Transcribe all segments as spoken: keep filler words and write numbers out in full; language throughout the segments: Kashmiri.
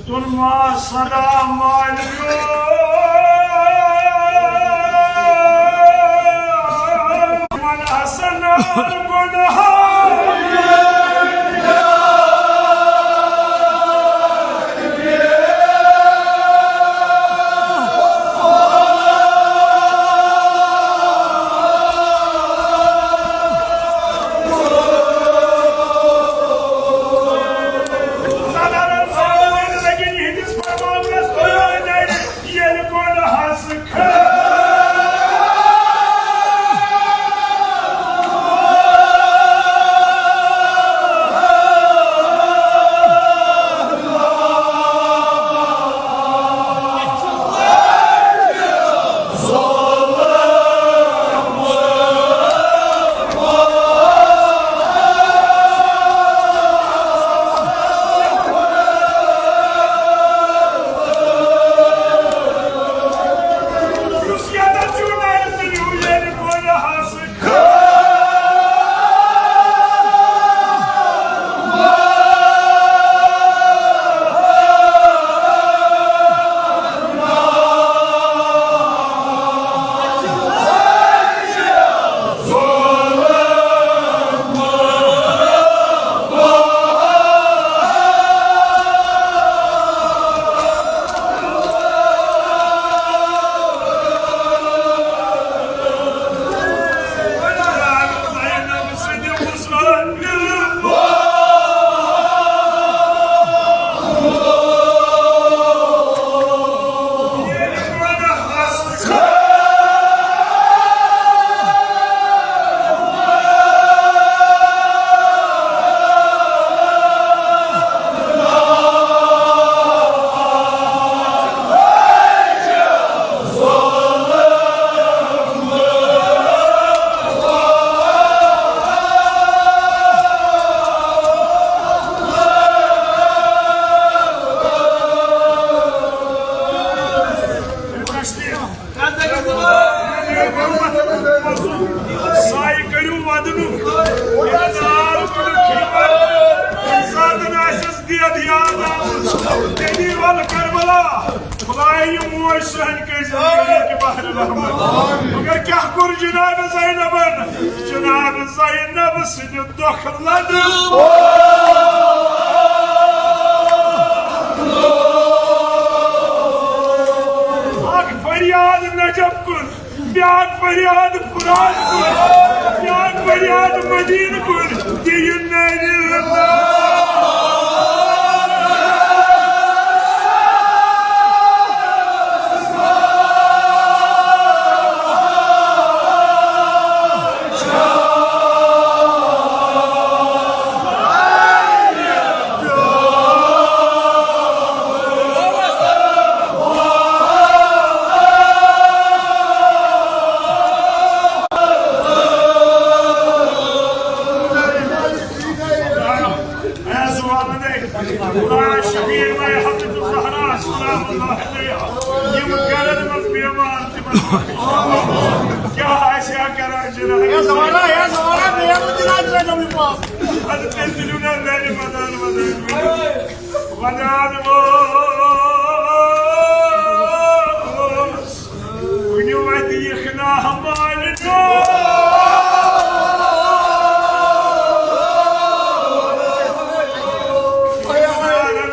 تُلما صدا مالِیو، من حسن الگناہ۔ سایہِ کٔرِو ودنُک، ییٚلہِ نار کوٚرُکھ یِمن، تَمہِ ساتہٕ آسٮ۪س دٮ۪د یاد آمٕژ۔ تیٚلی وَل کربلا، خدایا، یہِ موج سٲنۍ کٔرۍ زِندگی کہِ بحرِ رحمت۔ مگر کیٛاہ کوٚر جناب زینبن؟ جناب زینب سٕنٛدِ دۄکھ لدٕ۔ اکھ فریاد نجف کُن، بیاکھ فریاد فرات کُن، بیاکھ فریاد مدینہٕ کُن، دِیِو نبی۔ اے زوال دے، خدا شبیر بھائی حضرت الزہرا سلام اللہ علیہا، یِم گرن منٛز بیمار تِمن۔ کیٛاہ آسہِ ہا کران جناب؟ اے زوالہ، اے زوالہ، بیٚیہِ ہا وُنہِ جناب زینبٕے پاس۔ اَدٕ تیٚلہِ تُلِو نا میانہِ ودان ودان ؤنِو۔ ودان ووت۔ کُنہِ وَتہِ یِکھ نہ مالِنو۔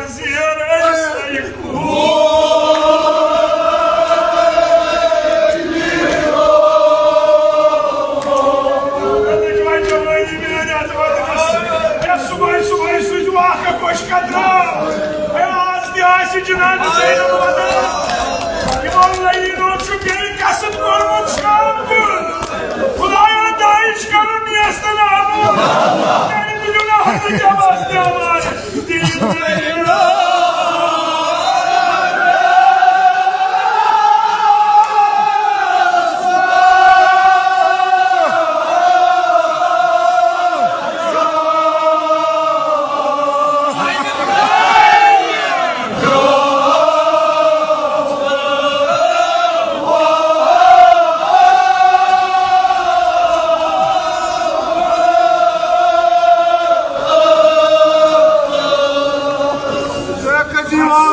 زیر أسۍ یِکھ۔ صُبحٲے صُبحٲے سوٗزِو اکھ اکھ خۄش قدم۔ ہے، آز تہِ آسہِ جناب زینب ودان۔ یِمو لعینو چھُ بیٚیہِ قصد کوٚرمُت شام دیُن۔ خدایا، داعش کرُن نیست نابود۔ میانہِ دِلہِ نہ حضرت عباس تہِ آواز۔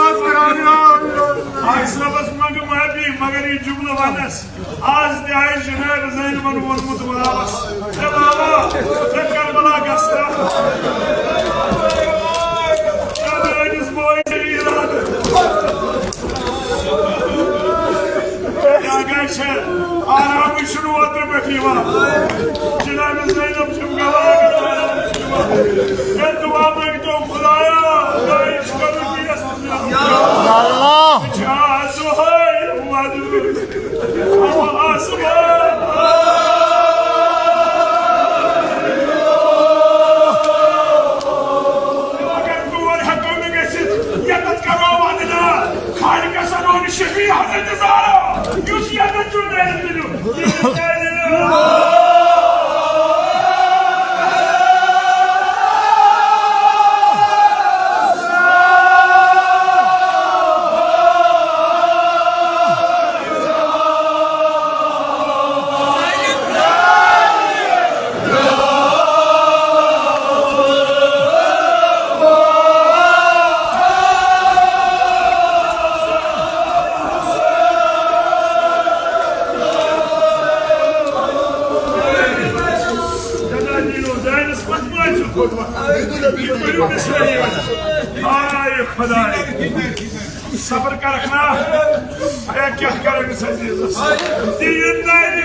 آز ربس منٛگہٕ معٲفی، مگر یہِ جملہٕ ونس، آز تہِ آسہِ جناب زینبن ووٚنمُت بابس، "ہے بابا، ژےٚ کربلا گژھنا؟ ژےٚ میٲنِس بٲے سٕنٛدِ ارادٕ۔" کیٛاہ گژھِ؟ آرامٕے چھُنہٕ اوترٕ پٮ۪ٹھ یِوان۔ جناب زینب چھِ گواہ کران، آرامٕے چھُنہٕ یِوان۔ ہے دعا منٛگتو خدایا، خدایا، یہِ چھُ کرُن بیٚیِس۔ یا اللہ۔ چھا سُہ ہے وَدُن؟ اَوَ آسمان۔ اگر تور ہٮ۪کو نہٕ گٔژھِتھ، یَتَتھ کَرو وَدُن۔ خالقَس وَنو نہٕ شفیع حضرت زہرا، یُس یَتَتھ چھُ میلہِ تُلِو۔ دانس پتہٕ ما آسہِ کوٚرمُت؟ یہِ کٔرِو مےٚ سٲری وَنان۔ ہاے خۄداے۔ صبر کرکھ نا؟ اے کیٛاہ کرکھ أمِس عزیزس؟ دیٖن دارِ۔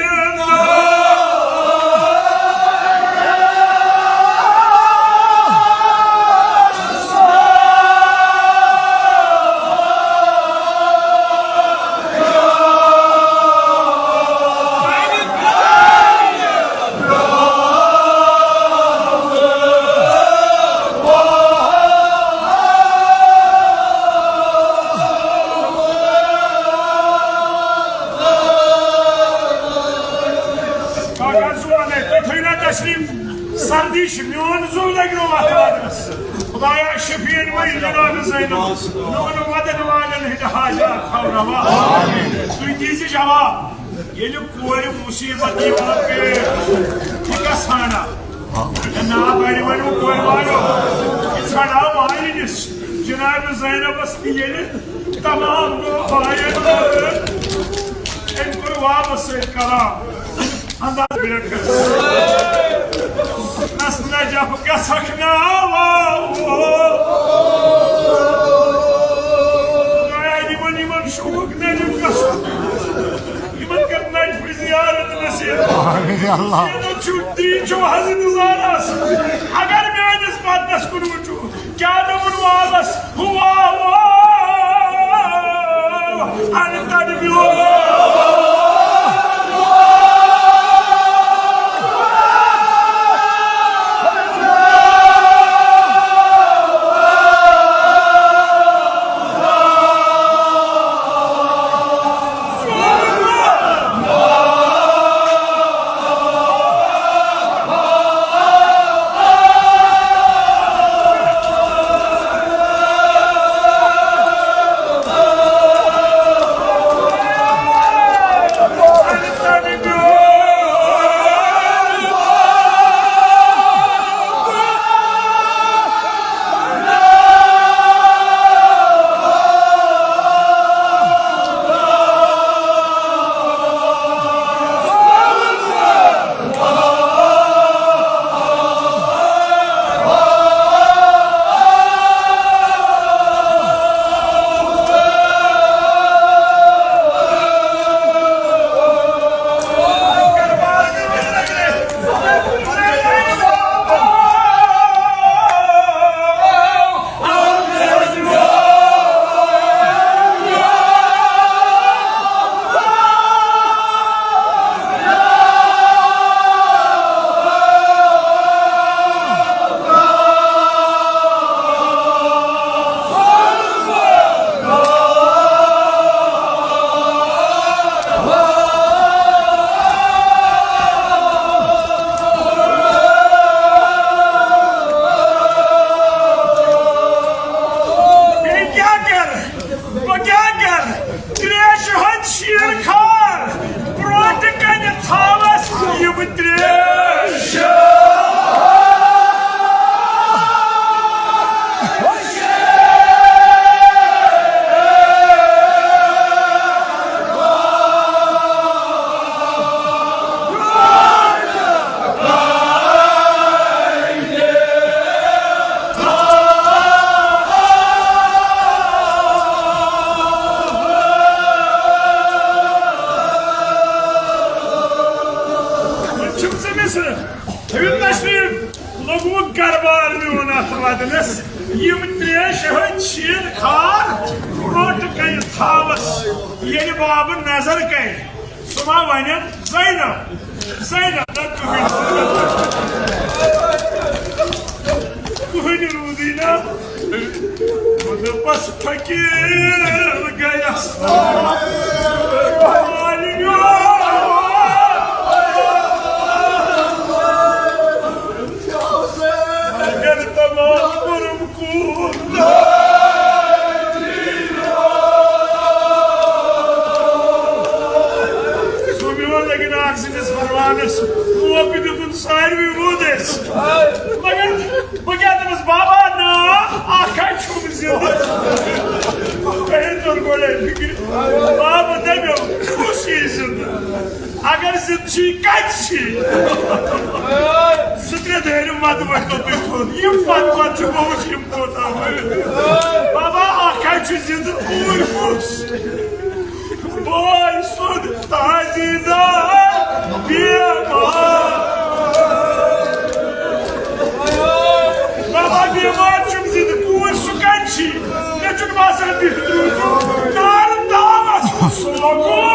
کاکا زُو وَنے، تُہۍ تھٲیِو نا تشریٖف۔ سردی چھِ، میون زُو لَگہِ نہٕ وَتھ وَدنَس۔ خۄدایا، شفیع وَنہِ جناب زینب، میون وَدَن والٮ۪ن ہٕنٛدۍ حاجات تھاو روا۔ تُہۍ دیٖزِ جواب۔ ییٚلہِ کورِ مُصیٖبت یِوان پیش، یہِ کَس ژھانٛڈا؟ ہے نا، بَرِ وَنہِ وۄنۍ کورِ والٮ۪و، یہِ ژھانٛڈا مالِنِس۔ جناب زینبَس تہِ ییٚلہِ تمام گوٚو، آیَن أمۍ کوٚر واپس سۭتۍ کلام۔ انداز بیٹھ کر۔ نس نجف گژھکھ نا واو۔ آیا یِمن، یِمن شوق نجف گژھُن۔ یِمن کر نجف زیارت نصیب۔ آمین یا اللہ۔ ییٚتٮ۪تھ چھُ، تی چھُ حضرت زہراہس۔ اگر میٲنِس بدنس کُن وٕچھِو، کیٛاہ دوٚپُن والس؟ ہوا، ہوا، اَنہِ تَنہِ بیول۔ تھاوس، ییٚلہِ بابہٕ نظر کرِ، سُہ ما ونن، "زینب، زینب، نہ کٕہٕنۍ، کٕہٕنۍ روٗدٕے نہ؟" دوٚپس، "فقیٖر گٔیس۔ اگر تمام کوٚرُم کوٗر۔" سُہ میون لیکن اکھ سٕنٛدِس فرمانس موقعہٕ دیُتُن ساروی ووٚد اَسہِ۔ مگر بہٕ کیٛاہ دَپَس، "بابا، نا، اَکھ ہَے چھُم زِندٕ۔" تۄہہِ توٚر گۄڈَے فِکرِ۔ بابہٕ دَپیو، "کُس یی زِندٕ؟ اگر زِندٕ چھی، کَتہِ چھی؟" زٕ ترٛےٚ دٲرِو مَتہٕ ؤٹھۍ تو تُہۍ تھوٚد۔ یِم پَتہٕ پَتہٕ چھِ بہٕ وٕچھ یِم کوٗتاہ مٔرۍ۔ بابا، اَکھ ہَے چھُ زِندٕ، اوٗرۍ کُس؟ بوے سُنٛد تعزیٖدار بیمار۔ بابا بیمار چھُم زِندٕ، کوٗر سُہ کَتہِ چھی؟ مےٚ چھُنہٕ باسان بِہِتھ روٗزِو۔ نارٕ تاوَس سُہ لوٚگُن۔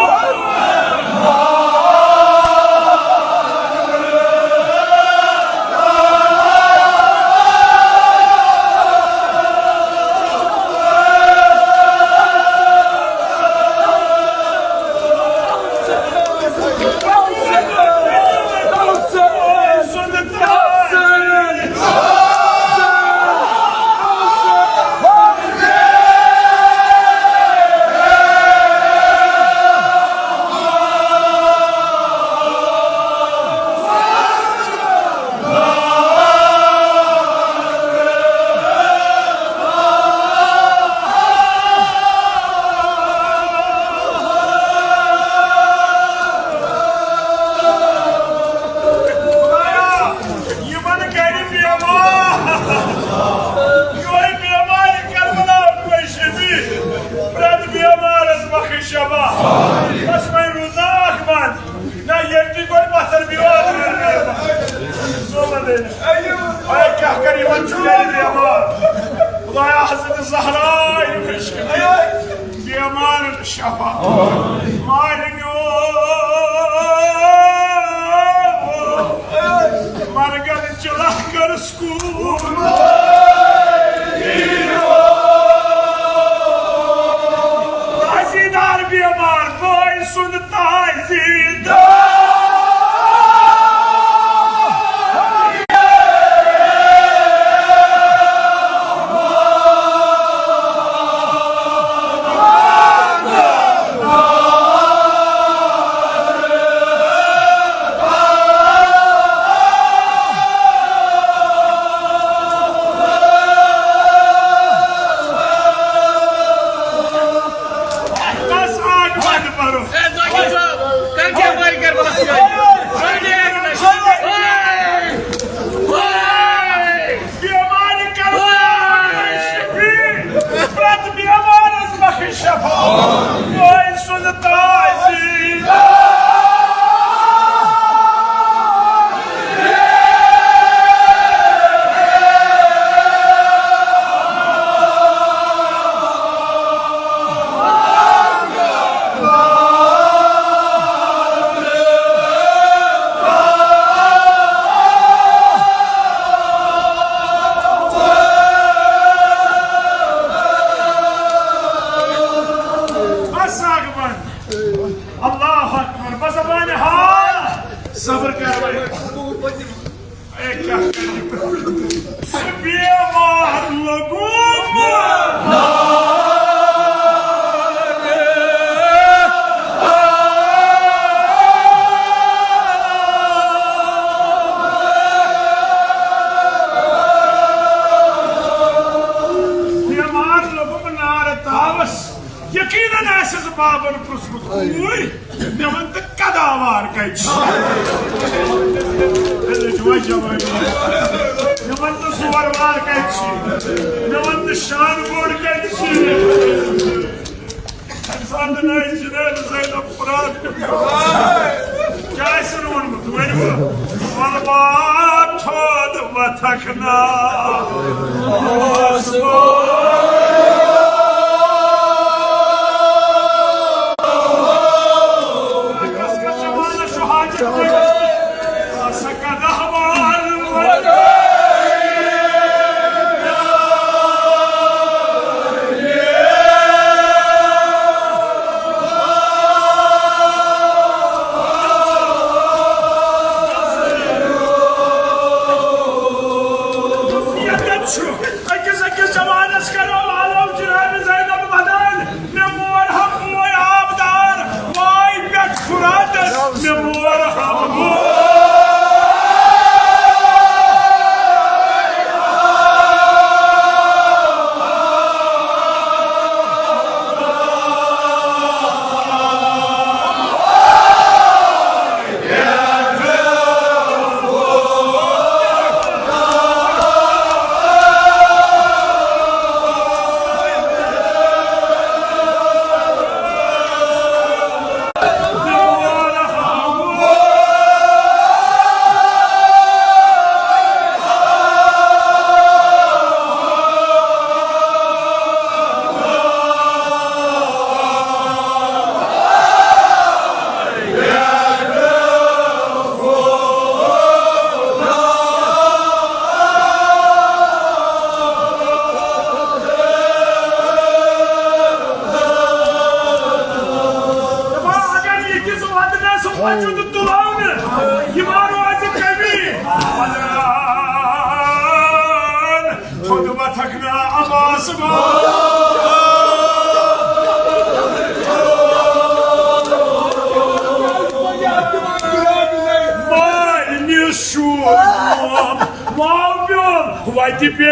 یِمن گرِ بیمار، یِہوٚے بیمارِ کربلا، یِہوٚے شفیع، پرٛٮ۪تھ بیمارس بخش شفا۔ بس وۄنۍ روٗز نا اکھ بند۔ نہ، ییٚلہِ تہِ گۄڈٕ پتھر بیٚہوان، تیٚلہِ بیٚہوان۔ سوما دے۔ اے، کیٛاہ کَرِ، یِمن چھُ گرِ بیمار۔ خدایا، حضرت زہرا، یِم چھِ بیمارن شفا۔ مالِنیو، مرگن چلہ کر سکون۔ تعزیدار بیمار بوے سُنٛد تعزیدار۔ بس آٹھ منٹ پرو۔ اے، ذاکر صٲب، کر کینٛہہ بٲے کر بس۔ بیمارِ کرو شفیع، پرٛٮ۪تھ بیمارس بخش شفا۔ بوے سُنٛد تعزیٖم۔ بس اکھ بند۔ اللہ اکبر۔ بس زبان حال۔ صبر کر بھائی۔ اے، کیٛاہ کَرِ؟ سُہ بیمار لوٚگُن۔ بیمار لوٚگُن نارٕ تاوَس۔ یقیناً آسٮ۪س بابن پرٛژھمُت، "اوٗرۍ، مےٚ وَن تہٕ قداوار کَتہِ چھِ؟ مےٚ وَن تہٕ زورٕوار کَتہِ چھِ؟ مےٚ وَن تہٕ شانہٕ ووٚڑ کَتہِ چھِ؟" اَمہِ ساتہٕ آیہِ جناب زینب قرآن کیٛاہ آسہِ ووٚنمُت؟ ؤنِو، "وَلہٕ با تھوٚد وَتھَکھ نا اوس گوٚو۔" اَتہِ تُلہٕ ہاو نہٕ، یہِ ما روزِ کٔمی۔ وَلان تھوٚد وَتھکھ نہٕ عباس ما۔ مالِنہِ شوٗر مام، مام میون وَتہِ پٮ۪ٹھ۔